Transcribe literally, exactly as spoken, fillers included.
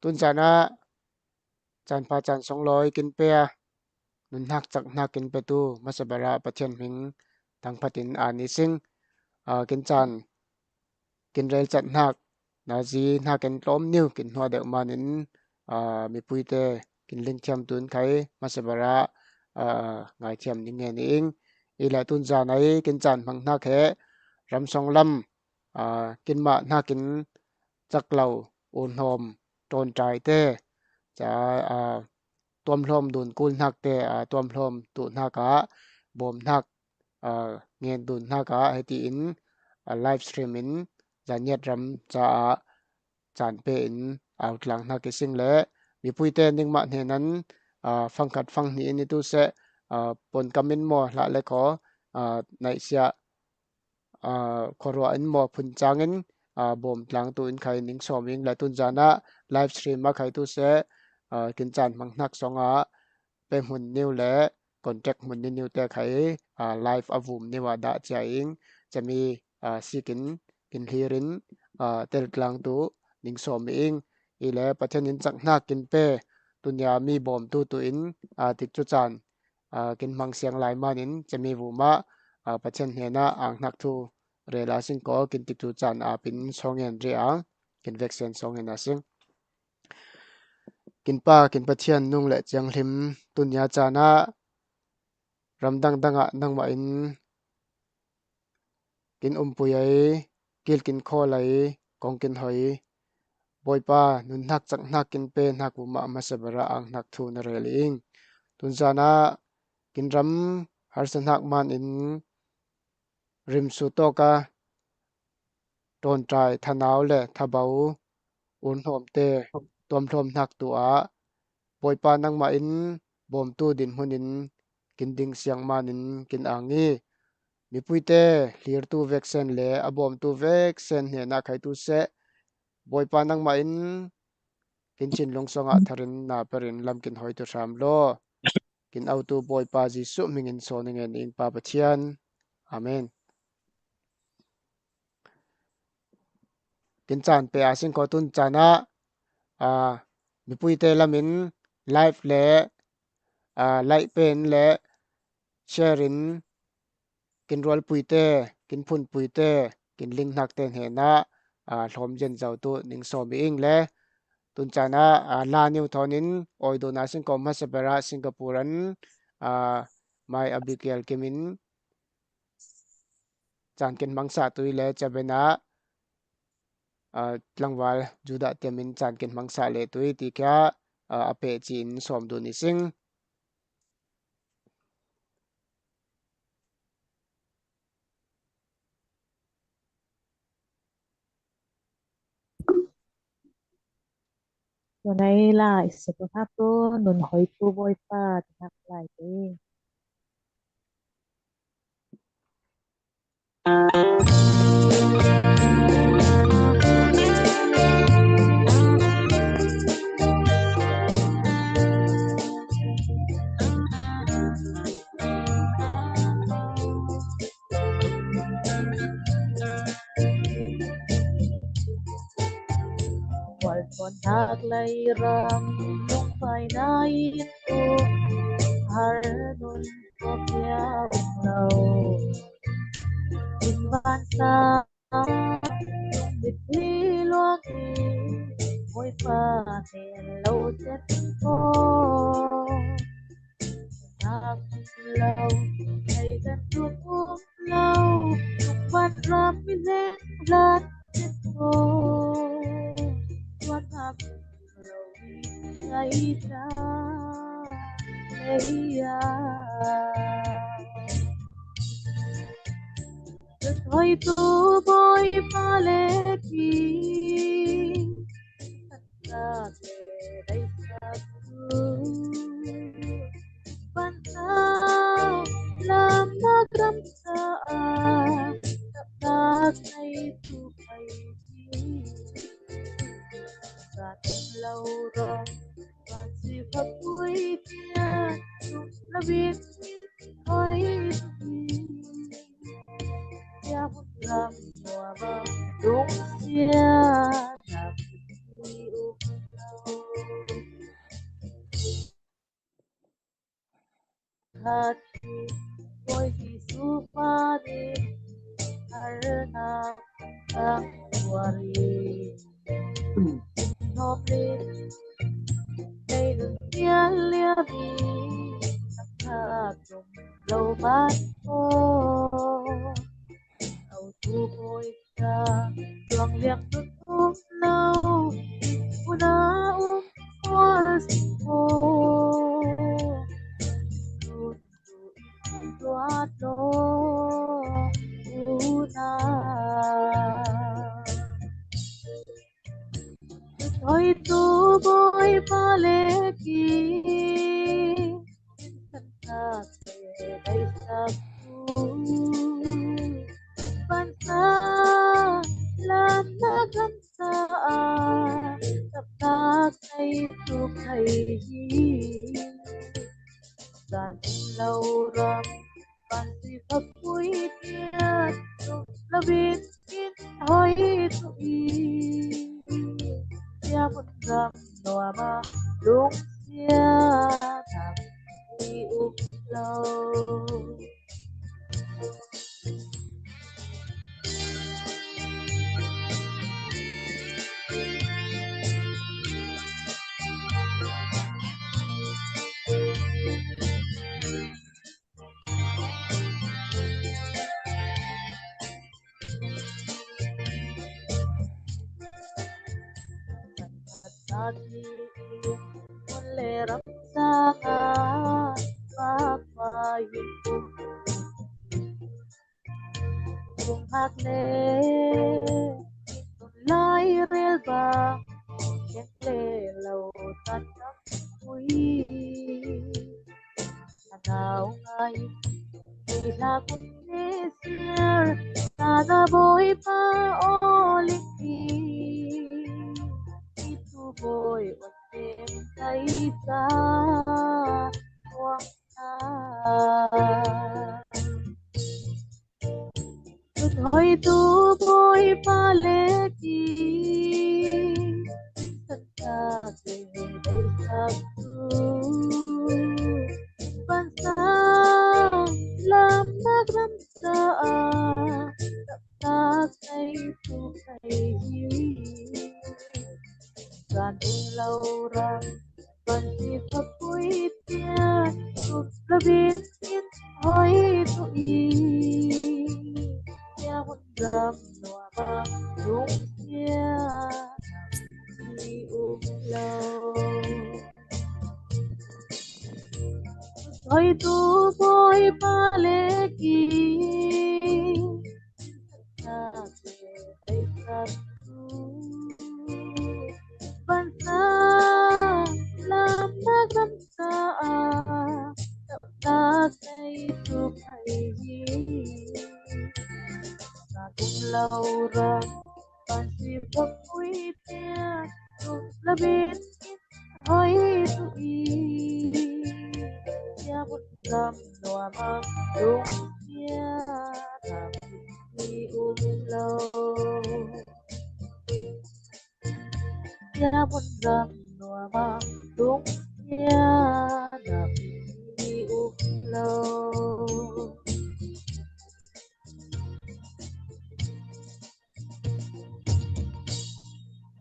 Tun caan ah caan pha caan sawng lawi kin pe a, nunhak cak hnak kin petu hmasa ber ah Pathian hming thangphat in aa ni sing. Aa, kin caan kin rel cat hnak, nazi hnak in tlawm niu kin hnuah deuh man in, aa, mipuite kin ling thiam tu in khai hmasa ber ah, aa, ngai thiam ning nge ni ing. I le tun zan ai kin caan hmang hnak he ram sawng lam, aa, kin mah hnak in cak lo, ur hnawm, ṭawnṭai te, ca, aa, tuamhlawm dun kul hnak te, aa, tuamhlawm tu hnak ah, bawm hnak, aa, ngen dun hnak ah, heti in, aa, live stream in, zaniat ram caah caan pe in, aa, tlang hnak i sing le, mipuite ningmah hnen an, aa, fangkhat fanghnih in i tu seh, aa, pawnkam in maw hlah le khaw, aa, naihsiah, aa, khuaruah in maw phun cang in, aa, bawm tlang tu in khai ning sawm ing le tun zan ah live stream ah khai tu seh, aa, kin caan hmang hnak sawng ah pe hmun niu le contact hmun ni niu te khai, aa, live a vum niu ah dah cia ing cami, aa, sik in kin hlir in, aa, tel tlang tu ning sawm ing i le Pathian in cak hnak kin pe tunia mi bawm tu tu in, aa, tikcu caan aa, kin hmang siang lai man in cami vum ah, aa, Pathian hnen ah ang hnak thu rel a sing kaw kin tikcu caan ap in sawng ngen ri ang kin veksen sawng ngen a sing. Kin Pa, kin Pathian nung le cianghlim tunia caan ah ram dangdang ah nangmah in kin umpui ai, kil kin khawl ai, kong kin hoi. Bawipa, nunhak cak hnak kin pe hnak vum ah hmasa ber ah ang hnak thu na rel ing. Tun zan ah kin ram harsa hnak man in rimsu tawk a ṭawnṭai, thanau le thabau, ur hnawmte, tuamhlawm hnak tu ah Bawipa nangmah in bawmtu dinhmun in kin ding siang man in kin ang i, mipuite hlirtu veksen le a bawmtu veksen hnenah khaitu seh. Bawipa nangmah in kin thinlung sawngah thar in na per in lam kin hoi tu hram law. Kin autu Bawipa Jesuh hming in sawn i ngen ing Pa Pathian. Amen. Kin caan pe a sing kaw tun caan ah, aa, mipuite lam in live le, aa, like pen le share in kin rualpuite, kin phunpuite, kin link hnak te hnenah, aa, hlawm zen zo tu ning sawm i ing le tun caan ah, aa, la niu thawn in awi dawn a sing kaw hmasa ber ah Singapore an, aa, Mai Abigail Kim in caan kin hmangsa tui le caben ah, aa, tlangval Judah Tiam in caan kin hmangsa le tui ti kha, aa, a peh ci in sawm dun i sing. Tunai la i sep hnak tu nun hoi tu Bawipa ti hnak lai te. Kual tuan hak lai ram lung pai nai tu har nun ko piang lo. In van sa mit li luang i Bawipa hnen lo tet ko. Nak lo, hei kan tuk um lo, tuk man ram i hnen lat tet ko. Tuan hak lo i ngai ta, hei ya. Hoi tu Bawipa le ki, na le dai sa tu. Pan sa lam na gram sa a, tap tak nai tu pai ki. Sa tu lo rong, pan si pa pui tia, tu la bin hoi tu. Tia put lam tua ba, dung sia, na pui u. Topa ding harna tang tuari. Nop ling leilung lian lian i, a kha tum lo ban ko. Au tu koi ka luang liang nun um lo, una um kual sing ko. Tuat lo una. Hoitu Bawipa le ki, kan tak te dai sak tu. Ban sa lam na kan sa a, tak tak kai tu kai hi. Zan lo ram ban si khop pui tiat, tum lo bin in hoi tu i. Sia mun ram nuam a, lung sia nam i um lo. Mun le ram sanga, pa pa yin kum. Kung hak le, kung lai rel ba, keng le lo tan nam ui. Anau ngai, ui la kun ne siar, na na Bawipa o ling i. Itu Bawi o tem kai sa, wang Hoitu Bawipa le ki, kan tak te dai sak tu. Ban sa lam nak ram sa a, tak tak kai tu kai hi. Kan lo ram ban si khop pui tiat, tum lo bin in hoi tu i. Sia mun ram nuam a, lung sia nam i um lo. Hoitu Bawipa le ki, ban sa lam nak ram sa a, tak tak kai tu kai hi. Sa kum lo ram ban si khop pui tiat, tum lo bin in hoi tu i. Sia mun ram nuam a, lung sia nam i um lo. Sia mun ram